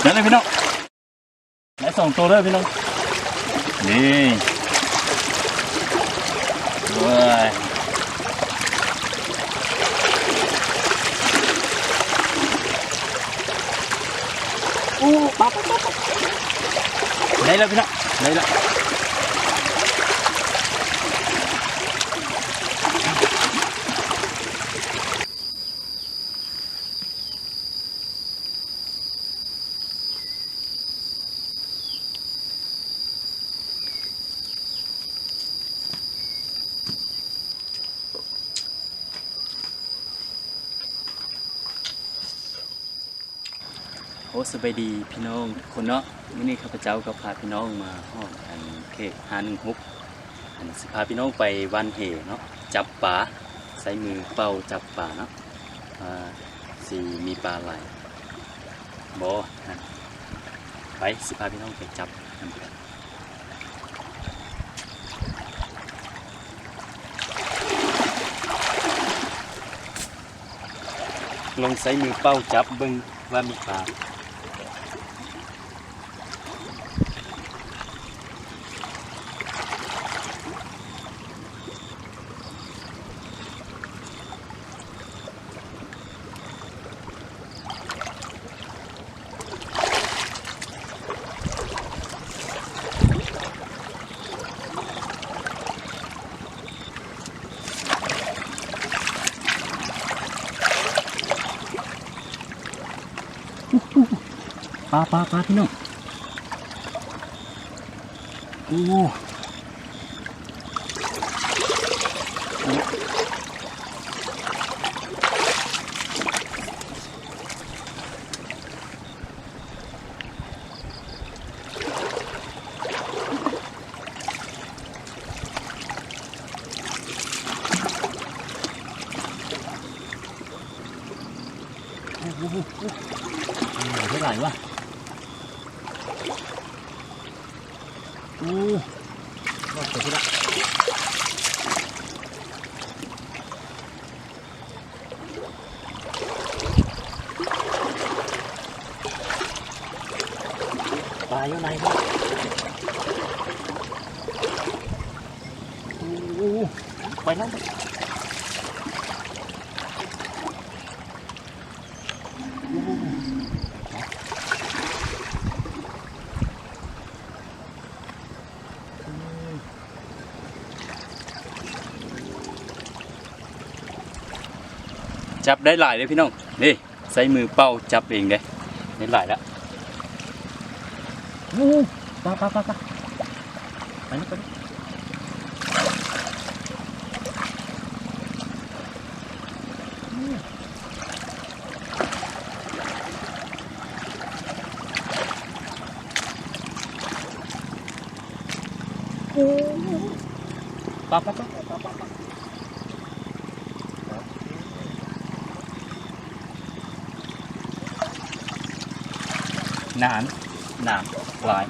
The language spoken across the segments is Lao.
ນັ້ນເລີຍພີ່ນ້ອງ ໄດ້ສອງໂຕເດີພີ່ນ້ອງ ນີ້ ໂອ້ຍ ໂອ້ ໄດ້ແລ້ວພີ່ນ້ອງ ໄດ້ແລ້ວ. ໂອ້ ສະບາຍດີພີ່ນ້ອງທຸກຄົນເນາະ, ມື້ນີ້ຂ້າພະເຈົ້າກໍພາພີ່ນ້ອງມາຮອດອັນເຂດຫ້າໜຶ່ງຫົກ ອັນຊິພາພີ່ນ້ອງໄປຫວ່ານແຫເນາະ, ຈັບປາ ໃຊ້ມືເປົ່າຈັບປາເນາະ ວ່າຊິມີປາຫຼາຍບໍ່ນະ. ໄປ ຊິພາພີ່ນ້ອງໄປຈັບນຳກັນ. ລອງໃຊ້ມືເປົ່າຈັບເບິ່ງວ່າມີປາ. ປາ ປາ ປາ ພີ່ນ້ອງ. ໂອ້ ໂອ້ໂຫ ໂອ້ໂຫ ໄດ້ຫຼາຍວະ. ໂອ້ ລອດໄປພຸ້ນລະ. ປາຢູ່ໃນພຸ້ນ. ໂອ້ ໄປແລ້ວ. ຈັບໄດ້ຫຼາຍເດ້ພີ່ນ້ອງ ນີ້ ໃຊ້ມືເປົ່າຈັບເອງເດ້ ໄດ້ຫຼາຍລະ. ໂອ້ ປາ ປາ ປາ ປາ ໄປນະ ໄປນະ. ໂອ້ ປາ ປາ ປາ ປາ ປາ ປາ. ໜານ ໜານຫຼາຍ.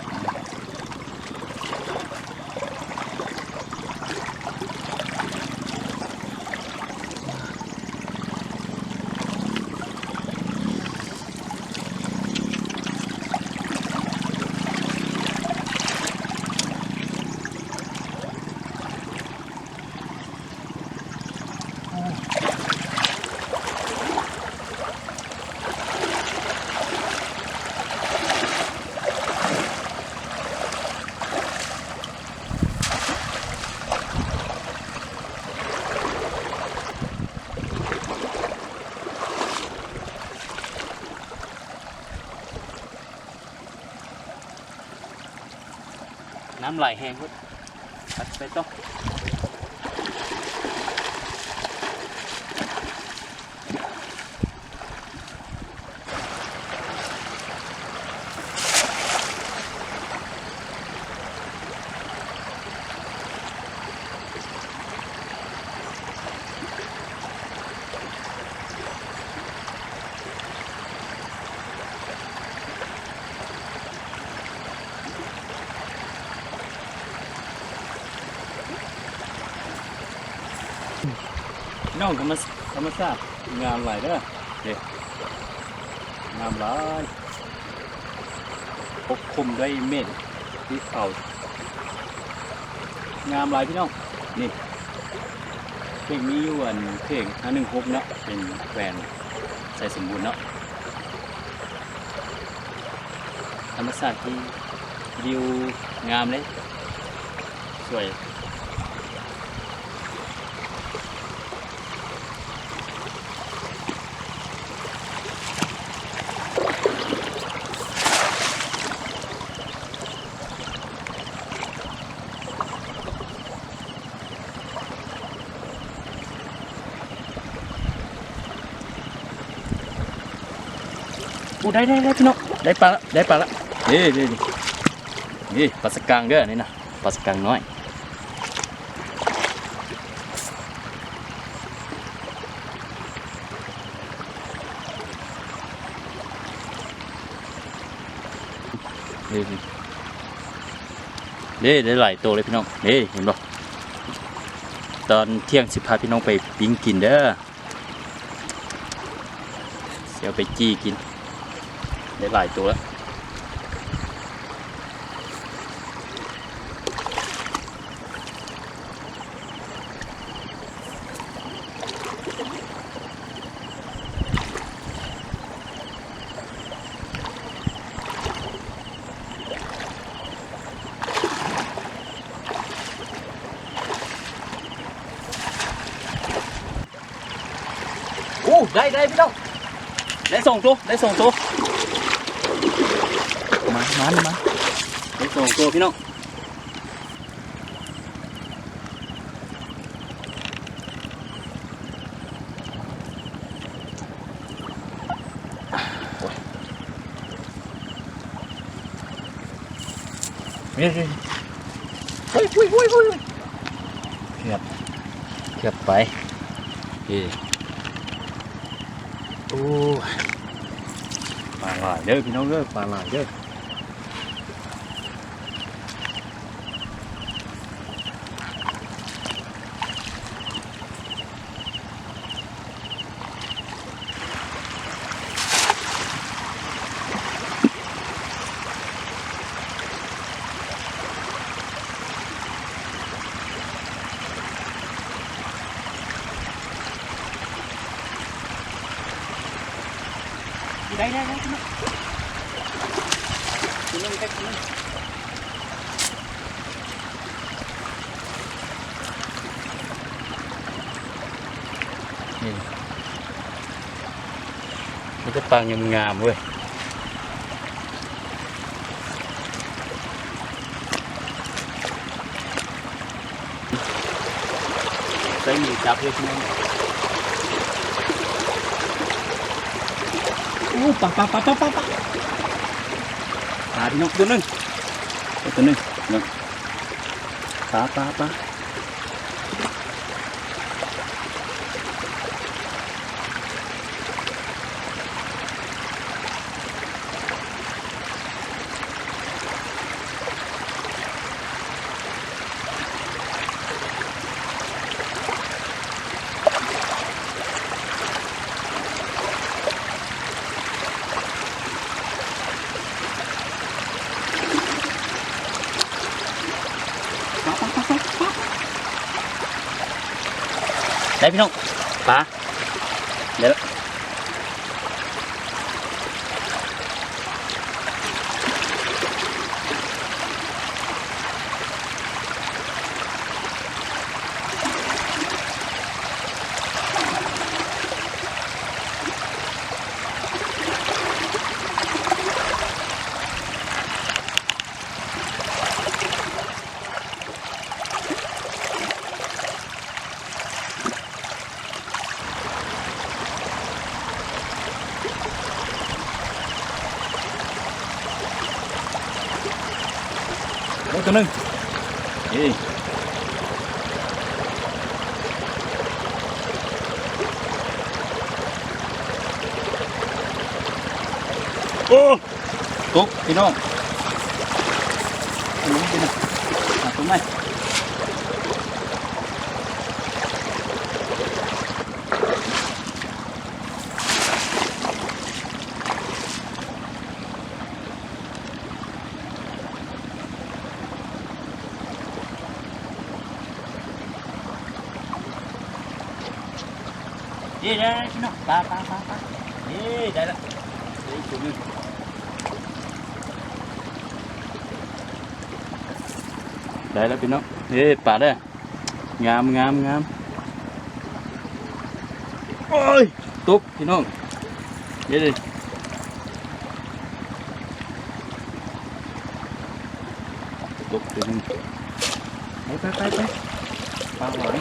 ນ້ຳໄຫຼແຮງພຸ້ນ ໄປຕໍ່. ນ້ອງທຳມະ ທຳມະຊາດງາມຫຼາຍເດີ ເດ້ ງາມຫຼາຍ. ປົກຄຸມດ້ວຍເມກສີຂາວ ງາມຫຼາຍພີ່ນ້ອງ. ນີ້ ເຂດມີຢູ່ອັນ ເຂດຫ້າໜຶ່ງຫົກເນາະ ເປັນແຂວງໄຊສົມບູນເນາະ. ທຳມະຊາດທີ່ວິວງາມເລີຍ ສວຍ. ໂອ້ ໄດ້ ໄດ້ ໄດ້ພີ່ນ້ອງ ໄດ້ປາລະ ໄດ້ປາລະ. ເດ້ ເດ້ ເດ້ ນີ້ປາສະກາງເດີ້ ອັນນີ້ນະ ປາສະກາງນ້ອຍ. ເດ້ ເດ້ ໄດ້ຫຼາຍໂຕເລີຍພີ່ນ້ອງ. ເດ້ ເຫັນບໍ່? ຕອນທ່ຽງຊິພາພີ່ນ້ອງໄປປີ້ງກິນເດີ້. ຊິເອົາໄປຈີ່ກິນ ໄດ້ຫຼາຍໂຕແລ້ວ. ໂອ້ ໄດ້ ໄດ້ພີ່ນ້ອງ ໄດ້ສອງໂຕ ໄດ້ສອງໂຕ. ມາ ມາ ມາ ໄດ້ສອງໂຕພີ່ນ້ອງ. ໂອ້ຍ ໂອ້ຍ ໂອ້ຍ ໂອ້ຍ ໂອ້ຍ ໂອ້ຍ ເກືອບ ເກືອບໄປ. ເອີ ໂອ້ຍ ປາຫຼາຍເດີ້ພີ່ນ້ອງເອີຍ ປາຫຼາຍເດີ້. ໄດ້ ໄດ້ ໄດ້ ໂຕໜຶ່ງ ໄດ້ໂຕໜຶ່ງ. ນີ້ ມີແຕ່ປາງາມໆເວີຍ. ໃຊ້ມືຈັບເລີຍພີ່ນ້ອງ. ໂອ້ ປາ ປາ ປາ ປາ ປາ ປາ ພີ່ນ້ອງ ໂຕໜຶ່ງ ໂຕໜຶ່ງເນາະ. ປາ ປາ ປາ. ໄດ້ພີ່ນ້ອງ ປາ ເດີ. ໄດ້ໂຕໜຶ່ງ ເອີ ໂອ້ ຕົກພີ່ນ້ອງ ຕົກໃໝ່. ໂ ນີ້ ໄດ້ພີ່ນ້ອງ ປາ ປາ ປາ ປາ ນີ້ ໄດ້ລະ ໄດ້ອີກຕົວໜຶ່ງ ໄດ້ລະພີ່ນ້ອງ ເອີ ປາເດີ ງາມ ງາມ ງາມ ໂອ້ຍ ຕົກພີ່ນ້ອງ ເອີ ຕົກຕົວໜຶ່ງ ໄປ ໄປ ໄປ ໄປ ປາຫຼາຍ.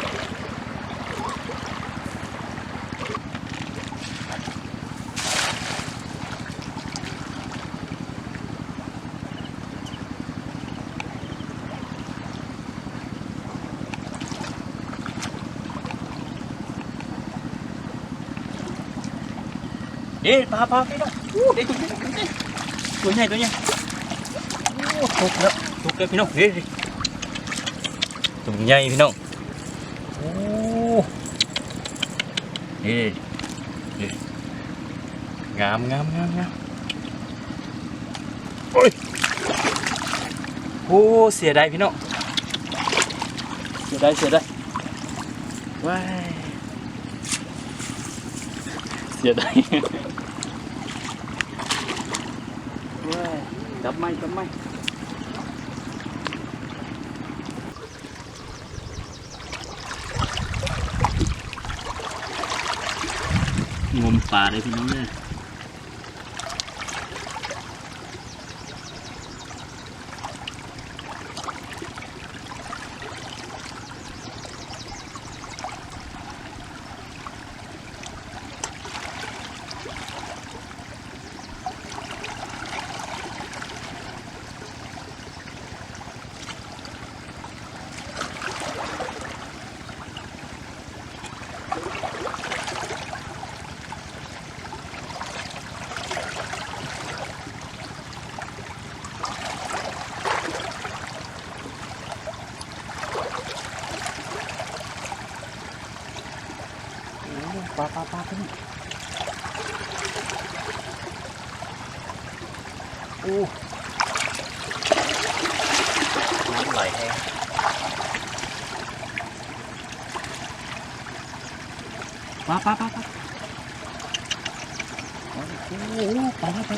ເດ້ ປາ ປາ ພີ່ນ້ອງ ໂອ້ ໄດ້ຕົວໃຫຍ່ ຕົວໃຫຍ່ ຕົວໃຫຍ່ ໂອ້ ຕົກແລ້ວ ຕົກແລ້ວພີ່ນ້ອງ ເດ້ ຕົວໃຫຍ່ພີ່ນ້ອງ ໂອ້ ເດ້ ເດ້ ງາມ ງາມ ງາມ ງາມ ໂອ້ຍ ໂອ້ ເສຍດາຍພີ່ນ້ອງ ເສຍດາຍ ເສຍດາຍ ວ້າຍ ເສຍດາຍ ໂອ້ຍ ຈັບໃໝ່ ຈັບໃໝ່ ງົມປາເດີພີ່ນ້ອງເດີ. ໂອ້ ປາ ປາ ປາ ປາ ໂອ້ ນ້ຳໄຫຼແຮງ ປາ ປາ ປາ ປາ ໂອ້ ໄປ ໄປ ໄປ.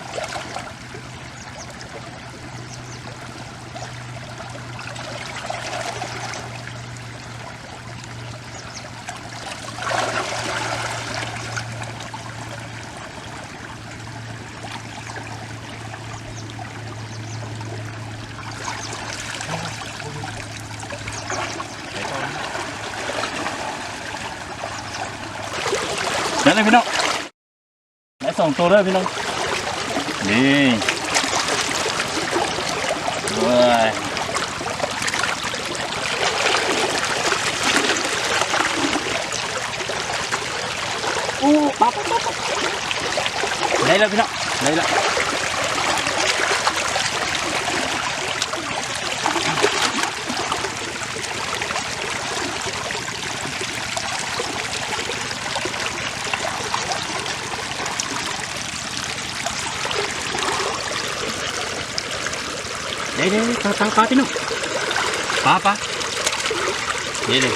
ນັ້ນແຫຼະພີ່ນ້ອງ. ໄດ້ສອງໂຕເດີພີ່ນ້ອງ ນີ້ ໂອ້ຍ ໂອ້ ປາ ປາ ປາ ປາ ໄດ້ແລ້ວພີ່ນ້ອງ ໄດ້ແລ້ວ. ເດ້ໆ ປາ ປາ ປາ ພີ່ນ້ອງ ປາ ປາ ເດ້ໆ. ໄດ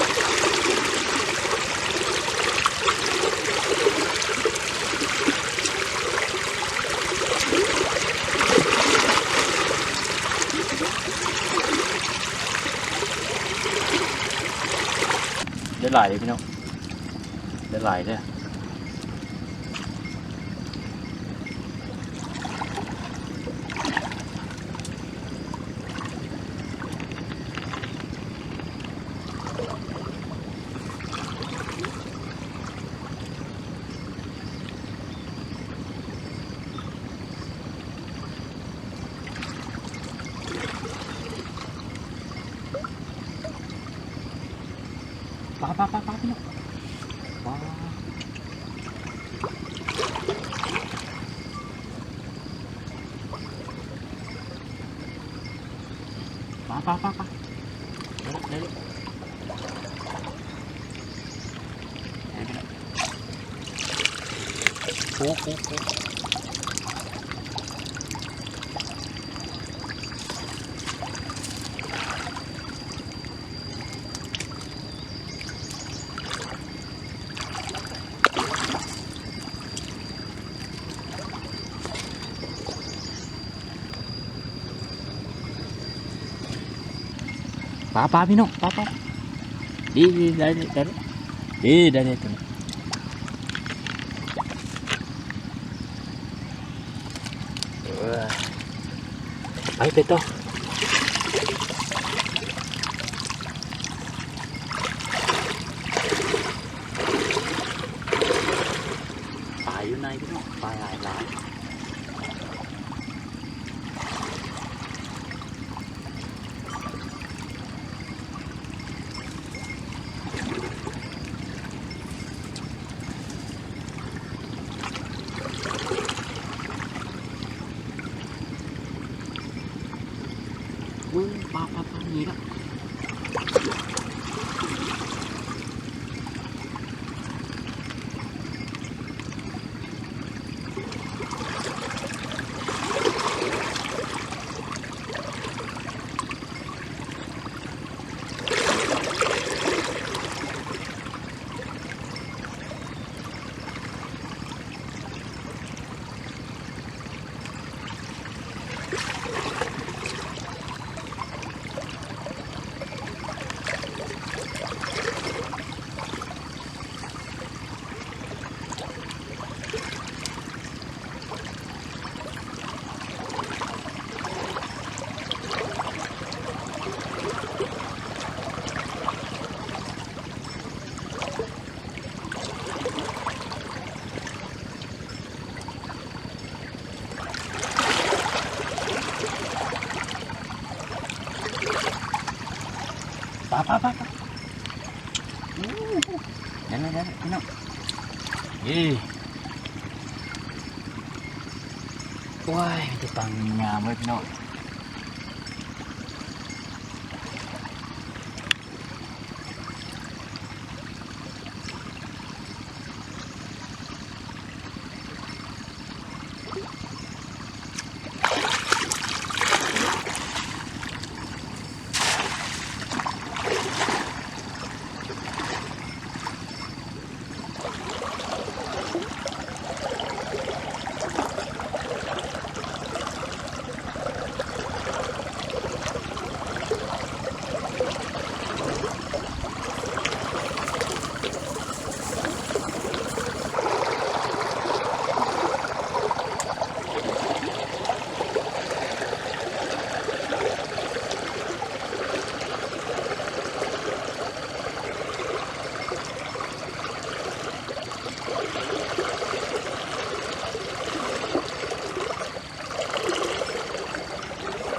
້ຫຼາຍເດ້ພີ່ນ້ອງ ໄດ້ຫຼາຍເດ້. ປາ ປາ ປາ ປາ ພີ່ນ້ອງ ປາ ປາ ປາ ປາ ປາ ໄດ້ແລ້ວ ໄດ້ແລ້ວ ໄດ້ແລ້ວ. ໂອ້ໂຫ ໂອ້ໂຫ ໄ ປາ ປາພີ່ນ້ອງ ປາ ປາ ດີ ດີ ໄດ້ ໄດ້ ໄດ້ ດີ ໄດ້ ໄດ້ ໂຕນີ້ ເອີ ໄປ ໄປຕໍ່ ປາຢູ່ໃນພີ່ນ້ອງ ປາຫຼາຍໆ. ໂອ້ຍ ປາ ປາ ປາ ນີ້ລະ. ປາ ປາ ປາ ປາ ໂອ້ ໄດ້ແລ້ວ ໄດ້ແລ້ວພີ່ນ້ອງ ເອີ ໂອ້ຍ ມີແຕ່ປາງາມເວີຍພີ່ນ້ອງ.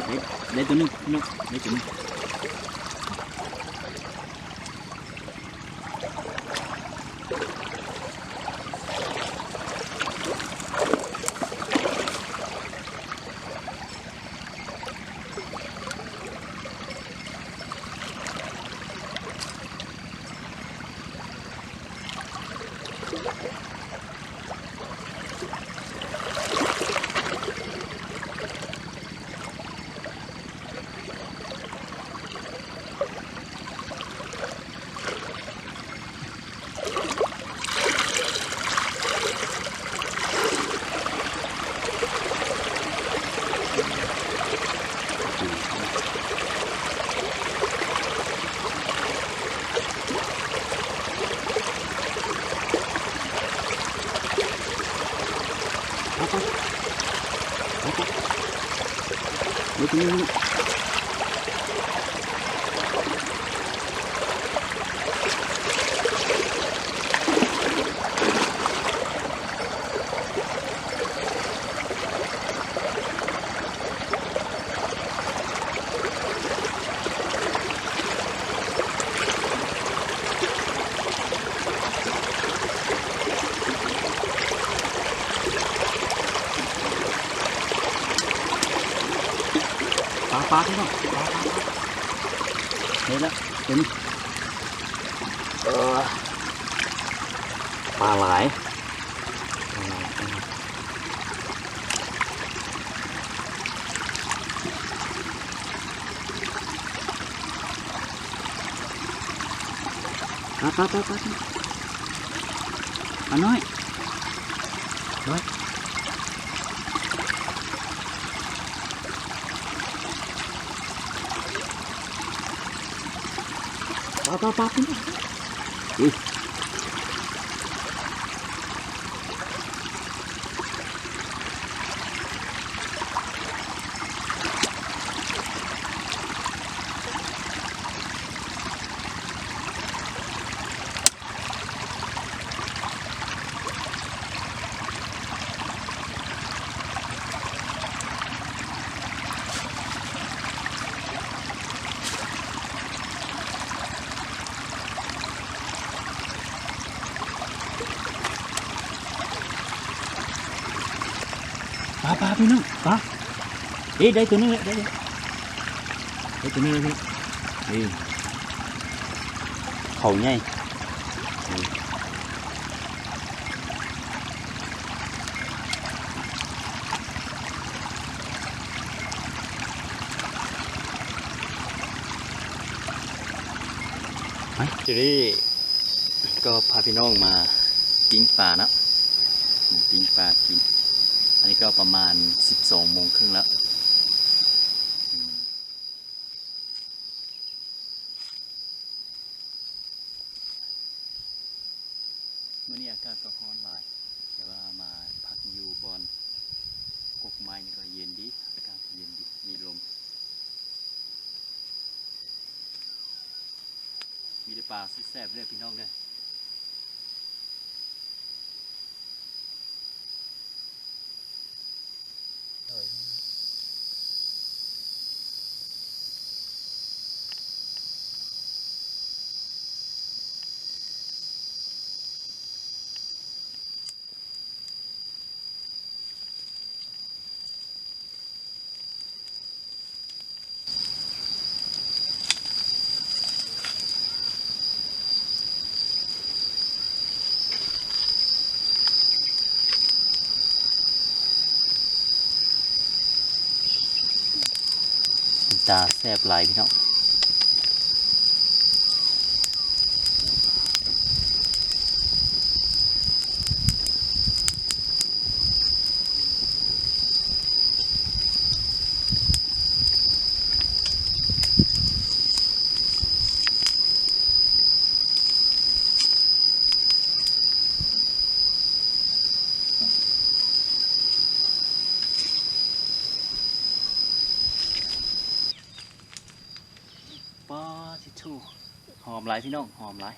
ໄດ້ ໄດ້ຕົວໜຶ່ງພີ່ນ້ອງ ໄດ້ຕົວໜຶ່ງ ປາ ປາ ພີ່ນ້ອງ ປາ ປາ ປາ ເຫັນລະ ເຫັນ ເອີ ປາຫຼາຍ ປາຫຼາຍ ປາຫຼາຍ. ປາ ປາ ປາ ປາ ປານ້ອຍ ນ້ອຍ. ປະ ປະ ປະ ພີ່ນ້ອງ ເອີຍ. ປາ ປາ ພີ່ນ້ອງ ປາ. ເອີ ໄດ້ຕົວໜຶ່ງແລ້ວ ໄດ້ ໄດ້ຕົວໜຶ່ງແລ້ວພີ່ນ້ອງ. ເອີ ເຂົາໃຫຍ່ ເອີ. ມາ ຈະໄດ້ ກໍພາພີ່ນ້ອງມາປີ້ງປາເນາະ ປີ້ງປາກິນ. ອັນນີ້ກໍປະມານສິບສອງໂມງເຄິ່ງແລ້ວ. ມື້ນີ້ອາກາດກໍຮ້ອນຫຼາຍ ແຕ່ວ່າມາພັກຢູ່ບ່ອນກົກໄມ້ນີ້ກໍເຢັນດີ ອາກາດເຢັນດີ ມີລົມ. ມີແຕ່ປາແຊບໆເດີພີ່ນ້ອງເດີ. ຕາແຊບຫຼາຍພີ່ນ້ອງ. ປາທິໂທ ຫອມຫຼາຍພີ່ນ້ອງ ຫອມຫຼາຍ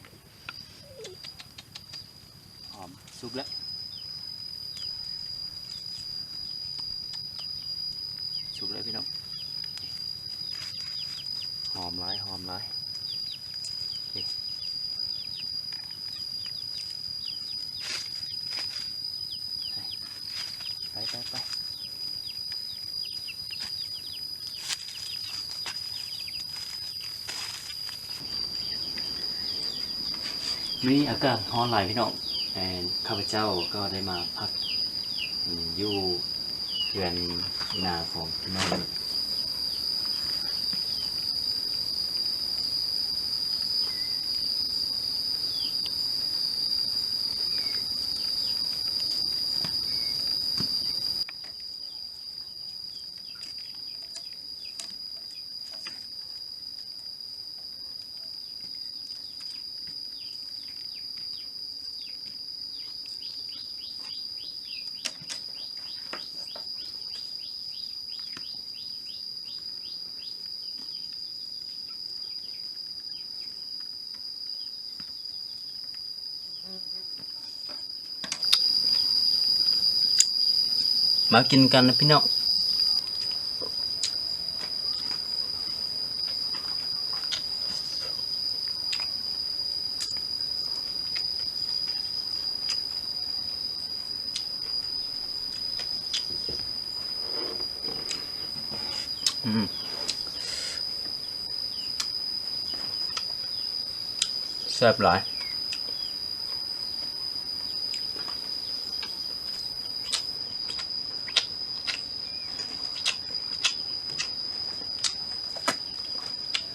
ຫອມ. ສຸກແລ້ວ ສຸກແລ້ວພີ່ນ້ອງ ຫອມຫຼາຍ ຫອມຫຼາຍ. ນີ້ ໄປ ໄປ ໄປ. ມື້ນີ້ອາກາດຮ້ອນຫຼາຍພີ່ນ້ອງ ແຕ່ຂ້າພະເຈົ້າກໍໄດ້ມາພັກ ອືມ ຢູ່ເຮືອນນາຂອງພີ່ນ້ອງ. ມາກິນກັນນະພີ່ນ້ອງ. ອືມ ແຊບຫຼາຍ.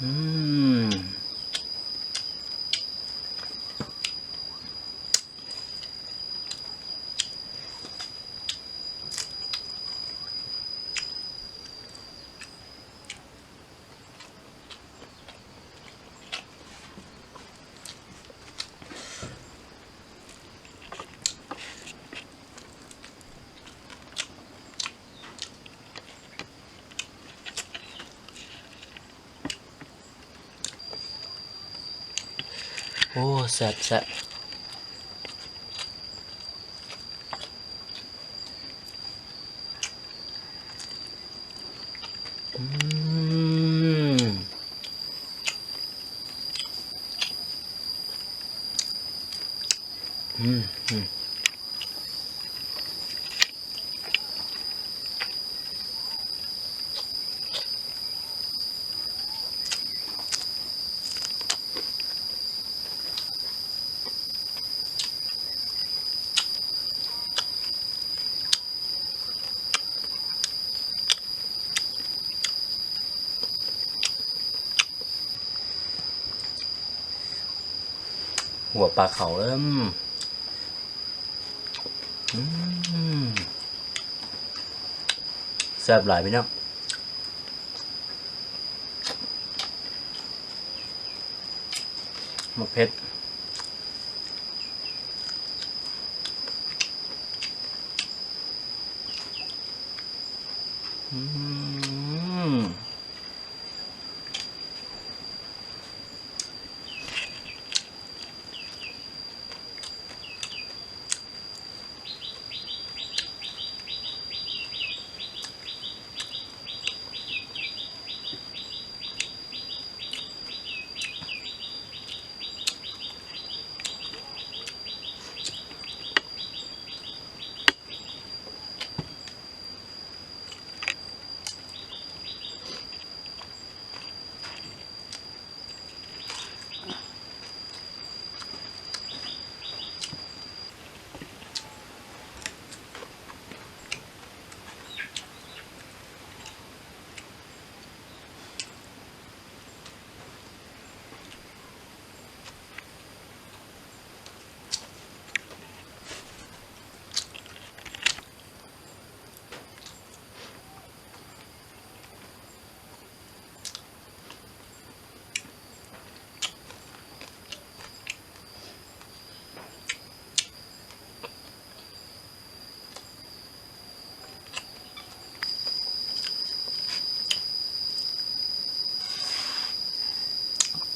ອືມ. ໂອ້ ແຊບໆ ອືມ ອືມ ອືມ. ຫົວปลาเขาเริ่ม อืม แซ่บหลายพี่น้อง หมกเผ็ด อืม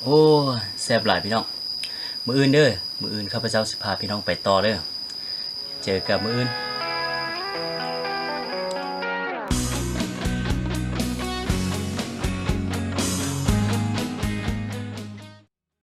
โอ้ย แซ่บหลายพี่น้อง มื้ออื่นเด้อ มื้ออื่นข้าพเจ้าสิพาพี่น้องไปต่อเด้อ เจอกันมื้ออื่น